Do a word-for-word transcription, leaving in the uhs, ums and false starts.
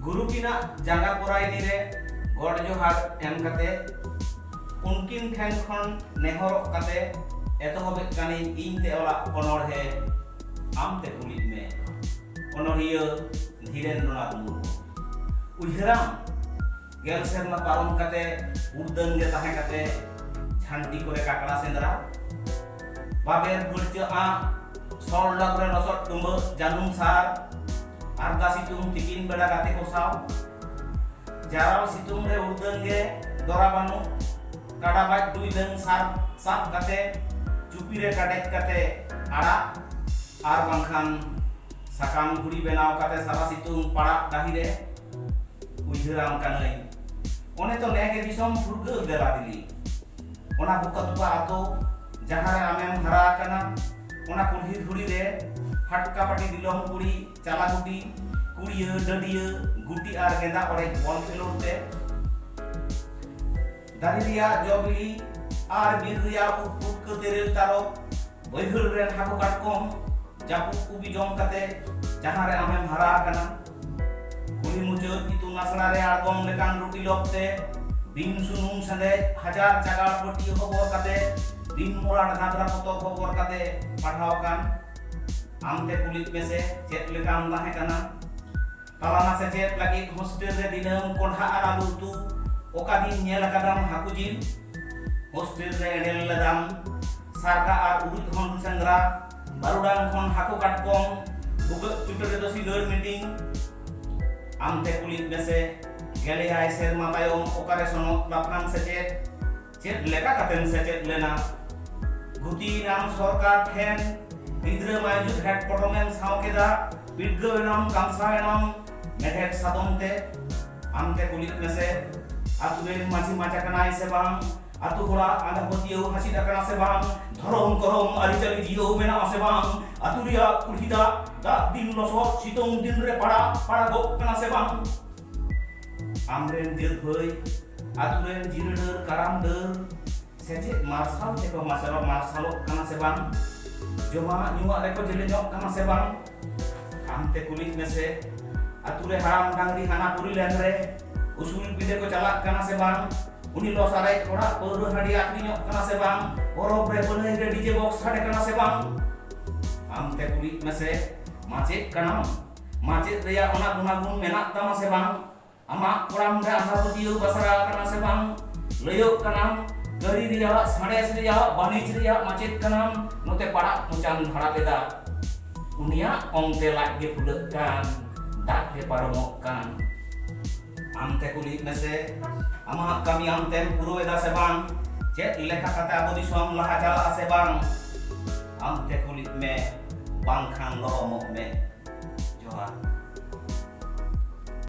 ᱜᱩᱨᱩ ᱠᱤᱱᱟᱜ ᱡᱟᱸᱜᱟ ᱯᱚᱨᱟᱭᱱᱤ ᱨᱮ ᱜᱚᱰ ᱡᱚᱦᱟᱨ ᱮᱢ ᱠᱟᱛᱮ, ᱩᱱᱠᱤᱱ ᱴᱷᱮᱱ ᱠᱷᱚᱱ ᱱᱮᱦᱚᱨᱚᱜ ᱠᱟᱛᱮ ᱮᱛᱚᱦᱚᱵᱮᱫ ᱠᱟᱹᱱᱟᱹᱧ ᱤᱧ ᱛᱮ ᱚᱞᱟᱜ ᱚᱱᱚᱬᱦᱮ ᱟᱢ ᱛᱮ ᱠᱩᱞᱤᱜ ᱢᱮ᱾ ᱚᱱᱚᱬᱦᱤᱭᱟᱹ ᱫᱷᱤᱨᱮᱱᱫᱨᱚᱱᱟᱛᱷ ᱢᱩᱨᱢᱩ᱾ ᱩᱭᱦᱟᱹᱨᱟᱢ, ᱜᱮᱞ ᱥᱮᱨᱢᱟ ᱯᱟᱨᱚᱢ ᱠᱟᱛᱮ ᱩᱨᱫᱟᱹᱱ ᱜᱮ ᱛᱟᱦᱮᱸ ᱠᱟᱛᱮ ᱡᱷᱟᱱᱴᱤ ᱠᱚᱨᱮ ᱠᱟᱠᱲᱟ ᱥᱮᱸᱫᱽᱨᱟ, ᱵᱟᱵᱮᱨ ᱵᱷᱟᱹᱲᱪᱟᱹ ᱟᱸᱜ, ᱥᱚᱞ ᱰᱚᱜᱽ ᱨᱮ ᱞᱚᱥᱚᱫ ᱴᱩᱢᱵᱟᱹᱜ ᱡᱟᱹᱱᱩᱢ ᱥᱟᱨ, ᱟᱨᱫᱟ ᱥᱤᱛᱩᱝ ᱛᱤᱠᱤᱱ ᱵᱮᱲᱟ ᱜᱟᱛᱮ ᱠᱚ ᱥᱟᱶ, ᱡᱟᱨᱟᱞ ᱥᱤᱛᱩᱝ ᱨᱮ ᱩᱨᱫᱟᱹᱱ ᱜᱮ ᱫᱚᱨᱟ ᱵᱟᱹᱱᱩᱜ, ᱠᱟᱰᱟ ᱵᱟᱡ ᱰᱩᱭᱞᱟᱹᱝ ᱥᱟᱨ ᱥᱟᱵ ᱠᱟᱛᱮ, ᱪᱩᱯᱤ ᱨᱮ ᱠᱟᱰᱮᱡ ᱠᱟᱛᱮ ᱟᱲᱟᱜ, ᱟᱨ ᱵᱟᱝᱠᱷᱟᱱ ᱥᱟᱠᱟᱢ ᱜᱷᱩᱲᱤ ᱵᱮᱱᱟᱣ ᱠᱟᱛᱮ ᱥᱟᱨᱟ ᱥᱤᱛᱩᱝ ᱯᱟᱲᱟᱜ ᱰᱟᱹᱦᱤ ᱨᱮ᱾ ᱩᱭᱦᱟᱹᱨᱟᱢ ᱠᱟᱹᱱᱟᱹᱧ, ᱚᱱᱮ ᱛᱚ ᱱᱮᱜᱮ ᱫᱤᱥᱚᱢ ᱯᱷᱩᱨᱜᱟᱹᱞ ᱫᱮᱞᱟ ᱫᱤᱞᱤ᱾ ᱚᱱᱟ ᱵᱩᱠᱟ ᱛᱩᱠᱟ ᱟᱛᱳ, ᱡᱟᱦᱟᱸ ᱨᱮ ᱟᱢᱮᱢ ᱦᱟᱨᱟ ᱟᱠᱟᱱᱟ, ᱚᱱᱟ ᱠᱩᱞᱦᱤ ᱫᱷᱩᱲᱤ ᱨᱮ ᱦᱟᱴᱠᱟ ᱯᱟᱹᱴᱤ ᱫᱤᱞᱚᱢ ᱠᱩᱲᱤ, ᱪᱟᱞᱟ ᱜᱩᱴᱤ, ᱠᱩᱲᱤᱭᱟᱹ, ᱰᱟᱹᱰᱤᱭᱟᱹ, ᱜᱩᱴᱤ ᱟᱨ ᱜᱮᱸᱫᱟ ᱚᱲᱮᱡ ᱵᱚᱞ ᱠᱷᱮᱞᱳᱰ ᱛᱮ, ᱫᱟᱨᱮ ᱨᱮᱭᱟᱜ ᱡᱚ ᱵᱤᱞᱤ ᱟᱨ ᱵᱤᱨ ᱨᱮᱭᱟᱜ ᱩᱫ ᱯᱩᱴᱠᱟᱹ ᱛᱮᱨᱮᱞ ᱛᱟᱨᱚᱵ, ᱵᱟᱹᱭᱦᱟᱹᱲ ᱨᱮᱱ ᱦᱟᱹᱠᱩ ᱠᱟᱴᱠᱚᱢ, ᱡᱟᱹᱯᱩᱫ ᱠᱚᱵᱤ ᱡᱚᱢ ᱠᱟᱛᱮ ᱡᱟᱦᱟᱸ ᱨᱮ ᱟᱢᱮᱢ ᱦᱟᱨᱟ ᱟᱠᱟᱱᱟ᱾ ᱠᱩᱞᱦᱤ ᱢᱩᱪᱟᱹᱫ ᱤᱛᱩᱱ ᱟᱥᱲᱟ ᱨᱮ ᱟᱬᱜᱚᱢ ᱞᱮᱠᱟᱱ ᱨᱩᱴᱤ ᱞᱚᱯ ᱛᱮ, ᱵᱤᱱ ᱥᱩᱱᱩᱢ ᱥᱮᱸᱫᱮᱡ ᱦᱟᱡᱟᱨ ᱪᱟᱜᱟᱲ ᱯᱟᱹᱴᱭᱟᱹ ᱦᱚᱵᱚᱨ ᱠᱟᱛᱮ, ᱵᱤᱱ ᱢᱚᱨᱟᱴ ᱜᱷᱟᱜᱽᱨᱟ ᱯᱚᱛᱚᱵ ᱦᱚᱵᱚᱨ ᱠᱟᱛᱮ ᱯᱟᱲᱦᱟᱣ ᱟᱠᱟᱱ᱾ ᱟᱢ ᱛᱮ ᱠᱩᱞᱤᱫ ᱢᱮᱥᱮ ᱪᱮᱫ ᱞᱮᱠᱟᱢ ᱛᱟᱦᱮᱸ ᱠᱟᱱᱟ? ᱛᱟᱞᱟᱱᱟ ᱥᱮᱪᱮᱫ ᱞᱟᱹᱜᱤᱫ ᱦᱳᱥᱴᱮᱞ ᱨᱮ ᱫᱤᱱᱟᱹᱢ ᱠᱚᱸᱰᱷᱟ ᱟᱨ ᱟᱹᱞᱩ ᱩᱛᱩ, ᱚᱠᱟ ᱫᱤᱱ ᱧᱮᱞ ᱟᱠᱟᱫᱟᱢ ᱦᱟᱹᱠᱩ ᱡᱤᱞ? ᱦᱳᱥᱴᱮᱞ ᱨᱮ ᱮᱸᱰᱮᱞ ᱞᱮᱫᱟᱢ ᱥᱟᱨᱜᱟ ᱟᱨ ᱩᱨᱤᱡ ᱦᱚᱱ ᱥᱮᱸᱫᱽᱨᱟ, ᱵᱟᱹᱨᱩᱰᱟᱝ ᱠᱷᱚᱱ ᱦᱟᱹᱠᱩ ᱠᱟᱴᱠᱚᱢ, ᱵᱷᱩᱜᱟᱹᱜ ᱪᱩᱴᱟᱹ ᱨᱮᱫᱚ ᱥᱤᱸᱜᱟᱹᱲ ᱢᱤᱴᱤᱝ᱾ ᱟᱢ ᱛᱮ ᱠᱩᱞᱤᱫ ᱢᱮᱥᱮ, ᱜᱮᱞ ᱮᱭᱟᱭ ᱥᱮᱨᱢᱟ ᱛᱟᱭᱚᱢ ᱚᱠᱟᱨᱮ ᱥᱚᱱᱚᱛ ᱞᱟᱯᱷᱟᱝ ᱥᱮᱪᱮᱫ? ᱪᱮᱫ ᱞᱮᱠᱟ ᱠᱟᱛᱮᱢ ᱥᱮᱪᱮᱫ ᱞᱮᱱᱟ? ᱜᱩᱛᱤᱭᱮᱱᱟᱢ ᱥᱚᱨᱠᱟᱨ ᱴᱷᱮᱱ, ᱜᱤᱫᱽᱨᱟᱹ ᱢᱟᱭᱡᱩ ᱜᱷᱮᱴ ᱯᱚᱴᱚᱢᱮᱢ ᱥᱟᱶ ᱠᱮᱫᱟ, ᱯᱤᱰᱜᱟᱹᱣ ᱮᱱᱟᱢ, ᱠᱟᱢᱥᱟᱣ ᱮᱱᱟᱢ ᱢᱮᱲᱦᱮᱫ ᱥᱟᱫᱚᱢ ᱛᱮ᱾ ᱟᱢ ᱛᱮ ᱠᱩᱞᱤᱫ ᱢᱮᱥᱮ, ᱟᱛᱩ ᱨᱮᱱ ᱢᱟᱹᱡᱷᱤ ᱢᱟᱪᱟ ᱠᱟᱱᱟᱭ ᱥᱮ ᱵᱟᱝ? ᱟᱛᱩ ᱦᱚᱲᱟᱜ ᱟᱸᱫᱷᱟ ᱯᱟᱹᱛᱭᱟᱹᱣ ᱦᱟᱹᱥᱤᱫ ᱟᱠᱟᱱᱟ ᱥᱮ ᱵᱟᱝ? ᱫᱷᱚᱨᱚᱢ ᱠᱚᱨᱚᱢ ᱟᱹᱨᱤᱪᱟᱹᱞᱤ ᱡᱤᱭᱟᱹᱣ ᱢᱮᱱᱟᱜᱼᱟ ᱥᱮ ᱵᱟᱝ? ᱟᱛᱩ ᱨᱮᱭᱟᱜ ᱠᱩᱞᱦᱤ ᱫᱟᱜ, ᱫᱟᱜ ᱫᱤᱱ ᱞᱚᱥᱚᱫ, ᱥᱤᱛᱩᱝ ᱫᱤᱱ ᱨᱮ ᱯᱟᱲᱟᱜ, ᱯᱟᱲᱟᱜᱚᱜ ᱠᱟᱱᱟ ᱥᱮ ᱵᱟᱝ? ᱟᱢᱨᱮᱱ ᱡᱟᱹᱛ ᱵᱷᱟᱹᱭ, ᱟᱛᱩ ᱨᱮᱱ ᱡᱤᱨᱟᱹ ᱰᱟᱹᱨ, ᱠᱟᱨᱟᱢ ᱰᱟᱹᱨ, ᱥᱮᱪᱮᱫ ᱢᱟᱨᱥᱟᱞ ᱛᱮᱠᱚ ᱢᱟᱨᱥᱟᱞᱚᱜ, ᱢᱟᱨᱥᱟᱞᱚᱜ ᱠᱟᱱᱟ ᱥᱮ ᱵᱟᱝ? ᱡᱚᱢᱟᱜ ᱧᱩᱣᱟᱜ ᱨᱮᱠᱚ ᱡᱮᱞᱮᱧᱚᱜ ᱠᱟᱱᱟ ᱥᱮ ᱵᱟᱝ? ᱟᱢᱛᱮ ᱠᱩᱞᱤᱫ ᱢᱮᱥᱮ, ᱟᱛᱩ ᱨᱮ ᱦᱟᱲᱟᱢ ᱰᱟᱝᱨᱤ ᱦᱟᱱᱟ ᱯᱩᱨᱤ ᱞᱮᱱ ᱨᱮ ᱩᱥᱩᱞ ᱯᱤᱸᱰᱟᱹ ᱠᱚ ᱪᱟᱞᱟᱜ ᱠᱟᱱᱟ ᱥᱮ ᱵᱟᱝ? ᱩᱱᱤ ᱞᱚ ᱥᱟᱨᱮᱡ ᱦᱚᱲᱟᱜ ᱯᱟᱹᱣᱨᱟᱹ ᱦᱟᱺᱰᱤ ᱟᱹᱠᱷᱨᱤᱧᱚᱜ ᱠᱟᱱᱟ ᱥᱮ ᱵᱟᱝ? ᱯᱚᱨᱚᱵᱽ ᱨᱮ ᱯᱟᱹᱱᱟᱹᱭ ᱨᱮ ᱰᱤᱡᱮ ᱵᱚᱠᱥ ᱥᱟᱰᱮ ᱠᱟᱱᱟ ᱥᱮ ᱵᱟᱝ? ᱟᱢ ᱛᱮ ᱠᱩᱞᱤᱜ ᱢᱮᱥᱮ, ᱢᱟᱪᱮᱫ ᱠᱟᱱᱟᱢ, ᱢᱟᱪᱮᱫ ᱨᱮᱭᱟᱜ ᱚᱱᱟ ᱜᱩᱱᱟᱜᱩᱱ ᱢᱮᱱᱟᱜ ᱛᱟᱢᱟ ᱥᱮ ᱵᱟᱝ? ᱟᱢᱟᱜ ᱠᱚᱲᱟᱢ ᱨᱮ ᱟᱸᱫᱷᱟ ᱯᱟᱹᱛᱭᱟᱹᱣ ᱵᱟᱥᱨᱟ ᱟᱠᱟᱱᱟ ᱥᱮ ᱵᱟᱝ? ᱞᱟᱹᱭᱚᱜ ᱠᱟᱱᱟᱢ, ᱠᱟᱹᱨᱤ ᱨᱮᱭᱟᱜ, ᱥᱟᱬᱮᱥ ᱨᱮᱭᱟᱜ, ᱵᱟᱹᱱᱤᱡᱽ ᱨᱮᱭᱟᱜ ᱢᱟᱪᱮᱫ ᱠᱟᱱᱟᱢ, ᱱᱚᱛᱮ ᱯᱟᱲᱟᱜ ᱢᱚᱪᱟᱢ ᱫᱷᱟᱲᱟ ᱞᱮᱫᱟ᱾ ᱩᱱᱤᱭᱟᱜ ᱚᱝᱛᱮ ᱞᱟᱡ ᱜᱮ ᱯᱷᱩᱞᱟᱹᱜ ᱠᱟᱱ, ᱫᱟᱜ ᱜᱮ ᱯᱟᱨᱚᱢᱚᱜ ᱠᱟᱱ᱾ ᱟᱢ ᱛᱮ ᱠᱩᱞᱤᱜ ᱢᱮᱥᱮ, ᱟᱢᱟᱜ ᱠᱟᱹᱢᱤ ᱟᱢ ᱛᱮᱢ ᱯᱩᱨᱟᱹᱣ ᱮᱫᱟ ᱥᱮ ᱵᱟᱝ? ᱪᱮᱫ ᱞᱮᱠᱟ ᱠᱟᱛᱮ ᱟᱵᱚ ᱫᱤᱥᱚᱢ ᱞᱟᱦᱟ ᱪᱟᱞᱟᱜᱼᱟ ᱥᱮ ᱵᱟᱝ? ᱟᱢ ᱛᱮ ᱠᱩᱞᱤᱜ ᱢᱮ, ᱵᱟᱝᱠᱷᱟᱱ ᱞᱚᱦᱚᱢᱚᱜ ᱢᱮ᱾ ᱡᱚᱦᱟᱨ᱾